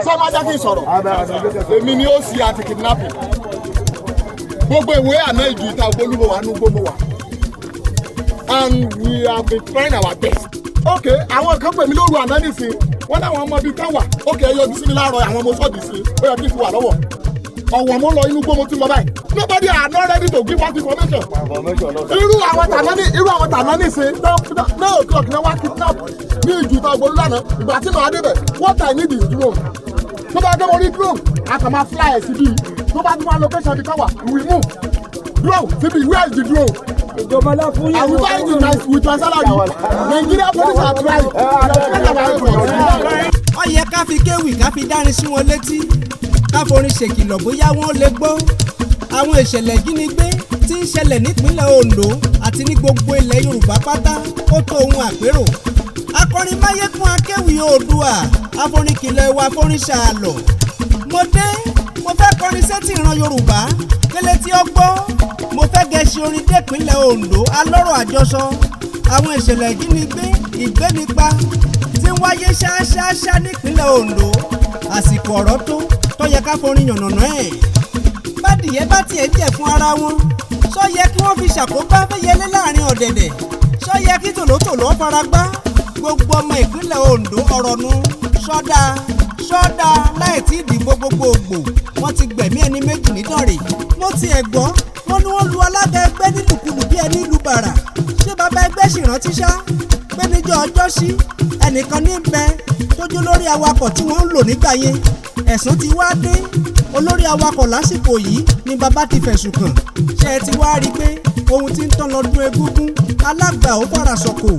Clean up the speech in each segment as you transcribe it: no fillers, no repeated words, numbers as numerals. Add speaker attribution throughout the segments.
Speaker 1: Sọ ma jẹ́ kí n sọ̀rọ̀. Èmi ni ó sì anti kidnapping. Gbogbo ìwé àná ìjù ìta ògbólúmọ̀ wà nínú gbogbo wa. And we have been trying our best. Ok, àwọn kan pè mí lóru àná nìsín. Wọ́n láwọn ọmọ bíi kan wà. Ok, ẹ yọjú sí mi láàárọ̀, àwọn ọmọ sọ́ọ̀dì sí. Ó yẹ kí n ti wà lọ́wọ́. Ọ̀wọ̀n mo lọ, inú gbó mo ti lọ báyìí. Nobody are not ready to give us information. Irú àwọn tàná nísìn 9 o'clock ní wá kidnap ní ìjù ìta ògbólú lánàá. Ìgbà tí màá débẹ̀, what I need is drone. Tó bá dé, mo rí drone, a kàn máa fly ẹ̀ síbí. Tó bá tún wá location bí kan wà, we move. Drone síbi, where is the drone?
Speaker 2: Ìjọba lá fún
Speaker 1: I will buy it with my salary. Nigeria police are trying. We are trying our efforts.
Speaker 3: Ó yẹ ká fi kéwì, ká fi dárin sí wọn létí, ká forin ṣèkìlọ̀ bóyá wọ́n lè gbọ́. Àwọn ìṣẹ̀lẹ̀ ìjínigbé tí ń ṣẹlẹ̀ nípínlẹ̀ Ondo àti ní gbogbo ilẹ̀ Yorùbá pátá, ó tó ohun àpérò. Akọrin máyégún, akéwì Oòdùà, aforinkìlọ̀ ìwà, forin ṣàlọ̀. Mo dé, mo fẹ́ kọrin sétí ìran Yorùbá kélé tí ó gbọ́. Mo fẹ́ gẹṣin orin dépínlẹ̀ Ondo alọ́rọ̀ àjọsọ. Àwọn ìṣẹ̀lẹ̀ ìjínigbé, ìgbénipa tí ń wáyé ṣáṣáṣá nípínlẹ̀ Ondo, àsìkò ọ̀rọ̀ tó yẹ ká forin yànnàná ẹ̀. Bádìyẹ bá tiẹ̀ jẹ̀ fún ara wọn, sọ yẹ kí wọ́n fi ṣàkóbá fẹ́yẹlé láàrin ọ̀dẹ̀dẹ̀? Sọ yẹ kí tòlótòló fara gbá? Gbogbo ọmọ ìpínlẹ̀ Ondo, ọ̀rọ̀ nu sọ́dà sọ́dà. Láì tí ìdìbò gbogbogbò, wọ́n ti gbẹ̀mí ẹni méjì nídànrè. Mo tiẹ̀ gbọ́, wọ́n ní wọ́n lu alága ẹgbẹ́ nílùkulù bí ẹni lu bàrà. Ṣé bàbá ẹgbẹ́ sì rántí ṣá pé níjọ́ ọjọ́ sí ẹnìkan ní bẹ tójú lórí awakọ̀ tí wọ́n ń lò nígbà yẹn? Ẹ̀sùn ti wá dé, olórí awakọ̀ lásìkò yìí ni bàbá ti fẹ̀sùn kàn. Ṣé ẹ ti wá rí i pé ohun tí ń tán lọ́dún egúngún alágbà ó fara sọ̀kò?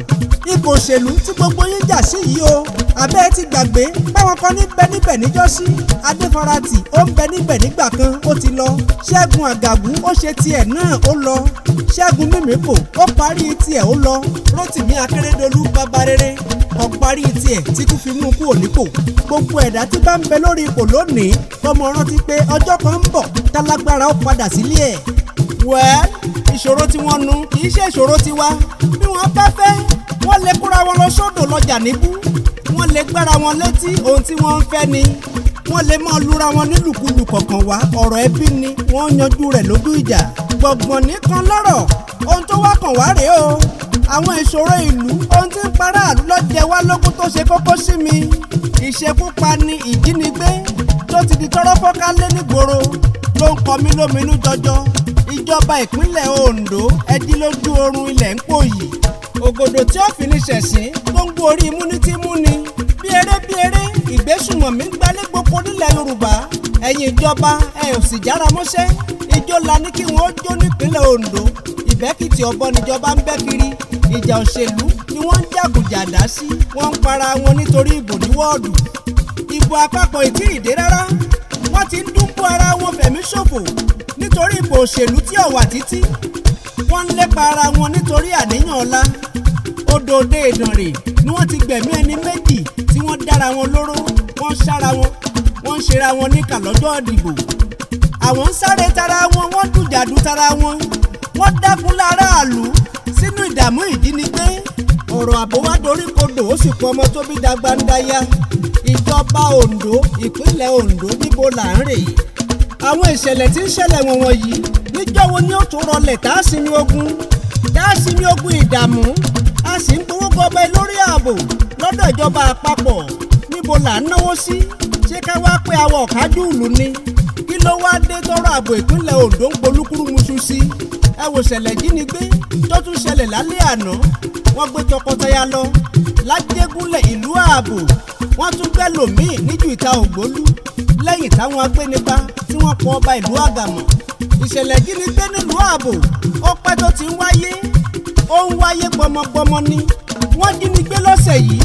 Speaker 3: Ipò òṣèlú tí gbogbo yín jà sí yìí o, àbẹ́ ẹ ti gbàgbé báwọn kan ní bẹ níbẹ̀ níjọ́sí? Adéfarati, ó ń bẹ níbẹ̀ nígbà kan, ó ti lọ. Ṣẹ́gun Àgàgù, ó ṣe tiẹ̀ náà, ó lọ. Ṣẹ́gun Mímíkò, ó parí tiẹ̀, ó lọ. Rótìmí Akérèdọ́lù, bàbá rere, ó parí tiẹ̀ tí kú fi mú kúrò nípò. Gbogbo ẹ̀dá tí bá ń bẹ lórí ipò lónìí, kọ́mọ rántí pé ọjọ́ kan ń bọ̀ tálágbára ó padà sílé ẹ̀. Wẹ́ẹ́, ìṣòro tí wọ́n nu kì í ṣe ìṣòro tiwa. Bí wọ́n bá fẹ́, wọ́n lè kóra wọn lọ sódò lọ́jà níbú, wọ́n lè gbára wọn létí. Ohun tí wọ́n ń fẹ́ ni wọ́n lè máa lura wọn nílùkulù kọ̀ọ̀kan wá. Ọ̀rọ̀ ẹbí ni, wọ́n yanjú rẹ̀ lójú ìjà. Gbọ̀ngbọ̀n nìkan lọ́rọ̀. Ohun tó wá kàn wá rèé o. Àwọn ìṣòro ìlú, ohun tí ń paráàlú lọ́jẹ̀ wá lógún tó ṣe kókó sí mi, ìṣekúpani, ìjínigbé tó ti di tọ́rọ́ fọ́kálé nígboro ló ń kọ mí lóminú jọjọ. Ìjọba ìpínlẹ̀ Ondo, ẹ jí lójú oorun, ilẹ̀ ń pòyì. Ògòdò tí ó fi ní ṣẹ̀sín gbóngbó orí imú ní tí mú ni bí eré bí eré. Ìgbésùmọ̀mí ń gbalẹ̀ gboko nílẹ̀ Yorùbá. Ẹ̀yin ìjọba, ẹ ò sì jára mọ́ṣẹ́. Ijó la ní kí wọ́n jó nípínlẹ̀ Ondo. Ìbẹ́kìtì ọ̀bọ níjọba ń bẹ́ kiri. Ìjà òṣèlú ni wọ́n ń jàgùjàdá sí. Wọ́n ń para wọn nítorí ìbò ní wọ́ọ̀dù. Ìbò àpapọ̀ ìtì ìdè rárá, wọ́n ti ń dúnbú ara wọn fẹ̀mí ṣòfò nítorí ìbò òṣèlú tí ò wà títí. Wọ́n ń lépa ara wọn nítorí àníyàn ọ̀la. Odò òde Ìdànrè ni wọ́n ti gbẹ̀mí ẹni méjì tí wọ́n dára wọn lóró. Wọ́n ń sára wọn, wọ́n ń ṣera wọn níkà lọ́jọ́ ìdìbò. Àwọn ń sáré tara wọn, wọ́n dùjàdù tara wọn, wọ́n dákun láràlú sínú ìdààmú ìjínigbé. Ọ̀rọ̀ àbò wá dorí kodò, ó sì pọ̀ ọmọ tó bí dagbandaya. Ìjọba Ondo, ìpínlẹ̀ Ondo, níbo là ń rè? Àwọn ìṣẹ̀lẹ̀ tí ń ṣẹlẹ̀ wọ̀nwọ̀n yìí, níjọ́ wo ni ó tún rọlẹ̀ tá a sinmi ogun, tá a sinmi ogun ìdààmú? A sì ń gbowó gọbẹ lórí ààbò lọ́dọ̀ ìjọba àpapọ̀. Níbo là ń náwó sí? Ṣé ká wá pé àwọn ọ̀kájú ìlú ni? Kí ló wá dé tọrọ ààbò ìpínlẹ̀ Ondo ń polúkúrú muṣu sí? Ẹ wò ṣẹlẹ̀ jínigbé tó tún ṣẹlẹ̀ lálẹ́ àná. Wọ́n gbé tọkọtaya lọ lájẹgúnlẹ̀ ìlú ààbò. Wọ́n tún gbẹ́ lòmíì níjù ìta Ògbólú lẹ́yìn táwọn agbénipa tí wọ́n pọ̀ ọba ìlú Àgàmọ̀. Ìṣẹ̀lẹ̀ jínigbé nílùú ààbò, ó pẹ́ tó ti ń wáyé, ó ń wáyé gbọmọgbọmọ ni. Wọ́n jínigbé lọ́sẹ̀ yìí,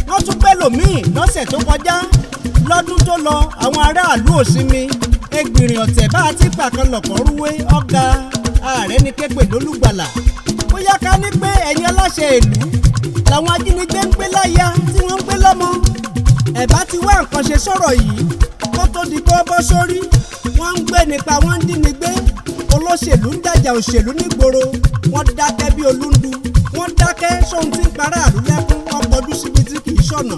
Speaker 3: wọ́n tún gbẹ́ lòmíì lọ́sẹ̀ tó kọjá. Lọ́dún tó lọ, àwọn aráàlú ò sinmi. Ẹgbìnrin ọ̀tẹ̀ bá a ti pàkan lọ̀kọ́ rúwé ọ̀gá ààrẹ ní képe lólùgbàlà. Bóyá ká ní pé ẹ̀yin aláṣẹ ìlú làwọn ajínigbé ń gbé láya tí wọ́n ń gbé lọ́mọ, ẹ̀ bá ti wá nǹkan ṣe sọ̀rọ̀ yìí kó tó di kó bọ́ sórí. Wọ́n ń gbé nípa, wọ́n ń dínigbé. Olóṣèlú ń jàjà òṣèlú nígboro, wọ́n dákẹ́ bí olúndu. Wọ́n dákẹ́ sóhun tí ń paráàlú lẹ́kún. Wọ́n kọjú síbi tí kì í ṣọ̀nà.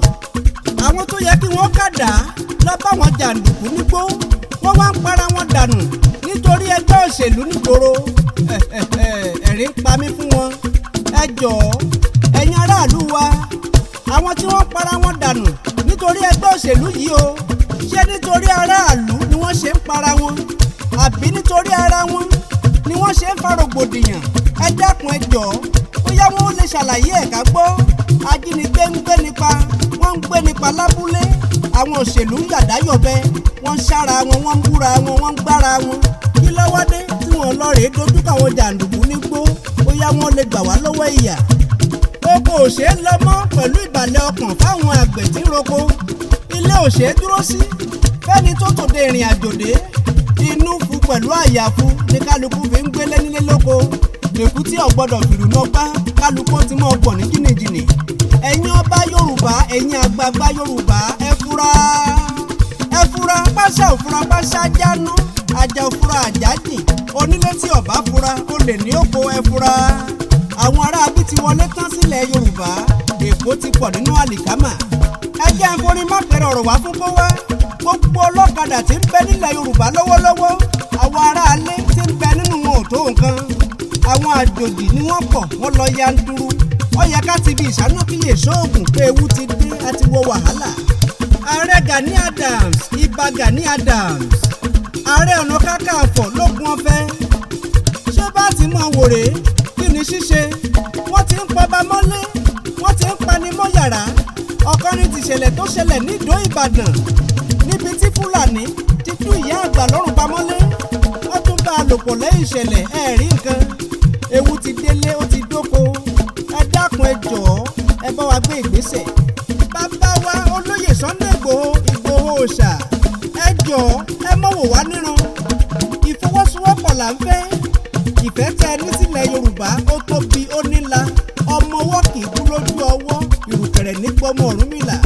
Speaker 3: Àwọn tó yẹ kí wọ́n kàdá lọ́wọ́. lọ báwọn jàǹdùkú nígbó, wọ́n wá ń para wọn dànù nítorí ẹgbẹ́ òṣèlú nígboro. Ẹ̀rín ń pa mí fún wọn. Ẹ jọ̀ọ́, ẹ̀yin aráàlú wa, àwọn tí wọ́n para wọn dànù nítorí ẹgbẹ́ òṣèlú yìí o, ṣé nítorí aráàlú ni wọ́n ṣe ń para wọn, àbí nítorí ara wọn ni wọ́n ṣe ń fa rògbòdìyàn? Ẹ dákun, ẹ jọ̀ọ́, bóyá wọn ò lè ṣàlàyé ẹ̀ ká gbọ́. Ajínigbé ń gbé nípa, wọ́n ń gbé nípa lábúlé. Àwọn òṣèlú ń yàdáyọ̀bẹ, wọ́n ń ṣára wọn, wọ́n ń búra wọn, wọ́n ń gbára wọn. Kí ló wá dé tí wọ́n lọ rèé dojúkọ àwọn jàǹdùkú nígbó? Bóyá wọ́n lè gbà wá lọ́wọ́ ìyà. Oko ò ṣeé lọ mọ́ pẹ̀lú ìbàlẹ̀ ọkàn fáwọn àgbẹ̀ tí ń roko. Ilé ò ṣeé dúró sí fẹ́ni tó tòde ìrìn àjò dé. Inú fu pẹ̀lú àyàfu ní kálukú fi ń gbélé nílé lóko. Lèkú tí ò gbọ́dọ̀ fìlú náà gbá, kálukú ti mọ́ ọgbọ̀n ní jìnnìjìnnì. Ẹ̀yin ọba Yorùbá, ẹ̀yin àgbààgbà Yorùbá, ẹ fura, ẹ fura. Páṣá òfura páṣá jáná, àjà òfura àjájìn, onílé tí ọba fura ó lè ní òkò. Ẹ fura, àwọn aráabí ti wọlé tán sílẹ̀ Yorùbá. Èkó ti pọ̀ nínú àlìkámà. Ẹ jẹ́ n forí mápẹ̀rẹ̀ ọ̀rọ̀ wá fún kó wá. Gbogbo ọlọ́kadà tí ń bẹ nílẹ̀ Yorùbá lọ́wọ́lọ́wọ́, àwọn aráalé tí ń bẹ nínú wọn ò tó nǹkan. Àwọn àjòjì ni wọ́n pọ̀, wọ́n lọ yanturu. Ó yẹ ká ti bí ìsánákíyè sóògùn pé ewu ti dé, àti wọ wàhálà. Ààrẹ Gani Adams, Ìbà Gani Adams, Ààrẹ Ọ̀nà Kakanfò lógun ọ̀fẹ́, ṣé bá ti mọ̀ wòrè? Kí ni ṣíṣe? Wọ́n ti ń pọba mọ́lé, wọ́n ti ń pani mọ́ yàrá. Ọ̀kan ní tìṣẹ̀lẹ̀ tó ṣẹlẹ̀ nídòó Ìbàdàn, níbi tí Fúlàní ti tú ìyá àgbà lọ́rùn pamọ́lé, wọ́n tún bá a lò pọ̀ lẹ́yìn ìṣẹ̀lẹ̀. Ẹ̀rí nǹkan, ewu ti délé, ó ti dóko. Ẹ dákun, ẹ jọ̀ọ́, ẹ bá wa gbé ìgbésẹ̀. Bàbá wa olóyè Sunday Ìgbòho, Ìgbòho òòṣà, ẹ jọ̀ọ́, ẹ mọ̀ wò wá níran. Ìfọwọ́sowọ́pọ̀ là ń fẹ́. Ìfẹ́ tẹ ní sílẹ̀ Yorùbá, ó tóbi, ó nílà. Ọmọ ọwọ́ kì í kú lójú ọwọ́, ìrùkẹ̀rẹ̀ ní gbọmọ Ọ̀rúnmìlà.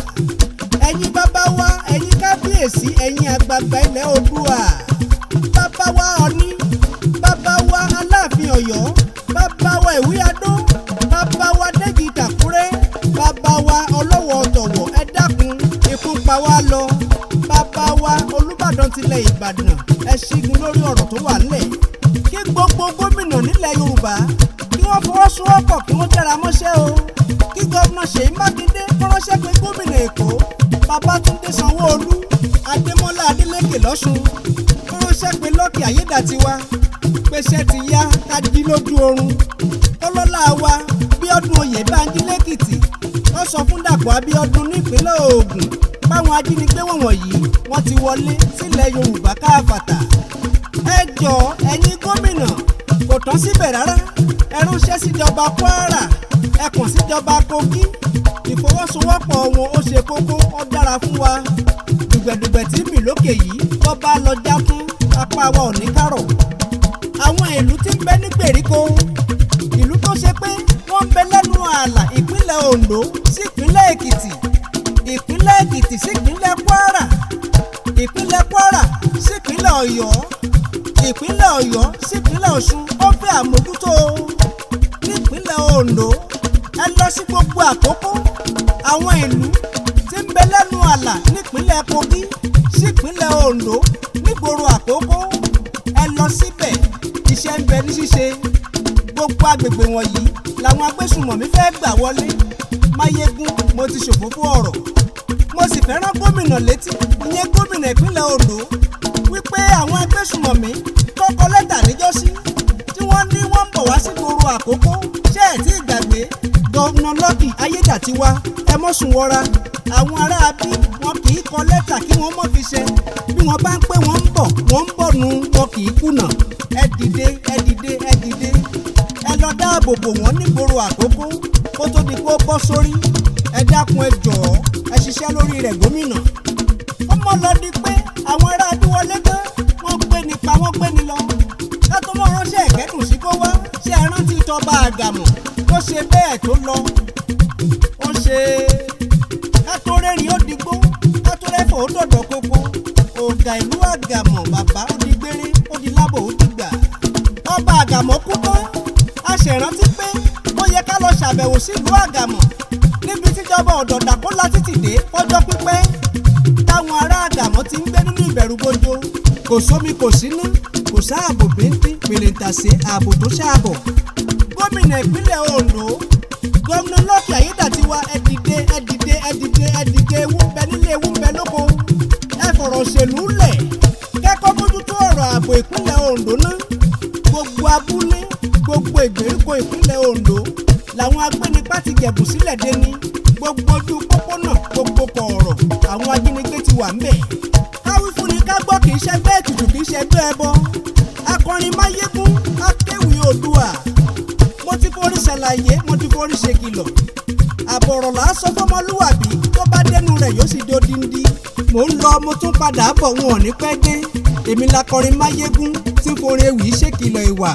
Speaker 3: Ẹ̀yin bàbá wa, ẹ̀yin kábíyèsí, ẹ̀yin àgbààgbà ilẹ̀ Oòduà, bàbá wa Ọ̀ní, bàbá wa Aláàfin Ọ̀yọ́, bàbá wa Ìwí Adó, bàbá wa Déjì Tàkúrẹ́, bàbá wa Ọlọ́wọ̀ Ọ̀tọ̀wọ̀, ẹ dákun, ikú pa wá lọ. Bàbá wa Olúbàdàn tilẹ̀ Ìbàdàn, ẹ ṣígun lórí ọ̀rọ̀ tó wà nílẹ̀. Kí gbogbo gómìnà nílẹ̀ Yorùbá kí wọ́n fọwọ́sowọ́pọ̀, kí wọ́n jára mọ́ṣẹ́ o. Kí gómìnà Ṣèyí Mákindé kó ránṣẹ́ pé gómìnà Èkó Babátúndé Sanwó-Olú, Adémọ́lá Adélékè lọ́ṣun, kó ránṣẹ́ pé Lucky Ayédàtiwa pèsè ti yá, ká jí lójú oorun. Kọ́lọ́lá wa Bíọ́dún Oyèbánjí lẹ́kìtì, wọ́n sọ fún Dàpọ̀ Abíọ́dún nípínlẹ̀ Ògùn báwọn ajínigbé wọ̀nyí wọ́n ti wọlé sílẹ̀ Yorùbá káfàtà. Ẹ jọ̀ọ́, ẹ̀yin gómìnà, kò tán síbẹ̀ rárá. Ẹ ránṣẹ́ síjọba Kwara, ẹ kàn síjọba Kogi. Ìfọwọ́sowọ́pọ̀ wọn ó ṣe kókó, ó dára fún wa. Dùgbẹ̀dùgbẹ̀ tí mì lókè yìí bọ́ bá lọ já fún apá wa ò ní kárọ̀. Àwọn ìlú tí ń bẹ ní gbèríko, ìlú tó ṣe pé wọ́n ń bẹ lẹ́nu ààlà ìpínlẹ̀ Ondo sí ìpínlẹ̀ Èkìtì, ìpínlẹ̀ Èkìtì sí ìpínlẹ̀ Kwara, ìpínlẹ̀ Kwara sí ìpínlẹ̀ Ọ̀yọ́, ìpínlẹ̀ Ọ̀yọ́ sí ìpínlẹ̀ Ọ̀ṣun, ó fẹ́ àmójútó. Nípínlẹ̀ Ondo, ẹ lọ sí gbogbo Àkókó, àwọn ìlú tí ń bẹ lẹ́nu ààlà nípínlẹ̀ Kogi sí ìpínlẹ̀ Ondo, nígboro Àkókó, ẹ lọ síbẹ̀, iṣẹ́ ń bẹ ní ṣíṣe. Gbogbo agbègbè wọ̀nyí làwọn agbésùnmọ̀mí fẹ́ gbà wọlé. Máyégún, mo ti ṣòfófó ọ̀rọ̀. Mo sì fẹ́ràn gómìnà létí, ìyẹn gómìnà ìpínlẹ̀ Ondo, wípé àwọn agbésùnmọ̀mí tó kọ lẹ́tà níjọ́sí tí wọ́n ní wọ́n ń bọ̀ wá sí gbòòrò Àkókó, ṣé ẹ̀ tí ì gbàgbé? Gọ́vnà Lucky Ayédàtiwa, ẹ mọ́ sùn wọra. Àwọn aráabí wọn kì í kọ lẹ́tà kí wọ́n mọ̀ fi ṣe. Bí wọ́n bá ń pé wọ́n ń bọ̀, wọ́n ń bọ̀ nu, wọn kì í kùnà. Ẹ dìde, ẹ dìde, ẹ dìde, ẹ lọ dáàbò bò wọ́n nígboro Àkókó kó tó di kó bọ́ sórí. Ẹ dákun, ẹ jọ̀ọ́, ẹ ṣiṣẹ́ lórí rẹ̀, gómìnà. Ó mọ̀ lọ di pé àwọn ará adúwọlé tán, wọ́n gbé nípa, wọ́n gbé ní lọ, ká tó mọ̀ ránṣẹ́ ìkẹ́dùn sí kó wá. Ṣé ẹ rántí tọba Àgàmọ̀ tó ṣe bẹ́ẹ̀ tó lọ? Ó ṣe ká tó rẹ́rìn ó digbó, ká tó rẹ́fọ̀ ó dọ̀dọ̀ koko. Ọ̀gá ìlú Àgàmọ̀ bàbá, ó di gbére, ó di lábọ̀, ó dìgbà. Ọba Àgàmọ̀ kú tán, a ṣèrántí pé ó yẹ ká lọ ṣàbẹ̀wò sílùú Àgàmọ̀ níbi tíjọba ọ̀dọ̀dà kó látìtì dé fọjọ́ pípẹ́ táwọn ará Àgàmọ̀. làwọn ti ń gbé nínú ìbẹ̀rùbojo. Kò sómi, kò síná, kò sáàbò bíntín pèlèntàsé ààbò tó ṣáàbọ̀. Gómìnà ìpínlẹ̀ Ondo, Gómìnà Lucky Ayédàtiwa, ẹ dìde, ẹ dìde, ẹ dìde, ẹ dìde! Ewu ń bẹ nílé, ewu ń bẹ lóko. Ẹ fọ̀rọ̀ òṣèlú lẹ̀, kẹ́kọ̀ọ́ mójútó ọ̀rọ̀ ààbò ìpínlẹ̀ Ondo náà. Gbogbo abúlé, gbogbo ìgbèríko ìpínlẹ̀ Ondo làwọn agbénipa ti gẹ̀gùn sílẹ̀ deni. Gbogbo ojú pópónà, gbogbo kọ̀ọ̀rọ̀, àwọn ajínigbé ti wà ńbẹ̀. Káwí fún ni ká gbọ́, kì í ṣẹgbẹ́ ètùtù, kì í ṣẹgbẹ́ ẹbọ. Akọrin Máyégún, akéwì Oòduà, mo ti forí ṣàlàyé, mo ti forí ṣèkìlọ̀. Àbọ̀rọ̀ là á sọ fọmọlúwàbí, tó bá dẹnu rẹ̀ yóò sì dodindi. Mò ń lọ, mo tún padà bọ̀, wọn ò ní pẹ́ dé. Èmi lakọrin Máyégún tí ń forin ewì ṣèkìlọ̀ ìwà.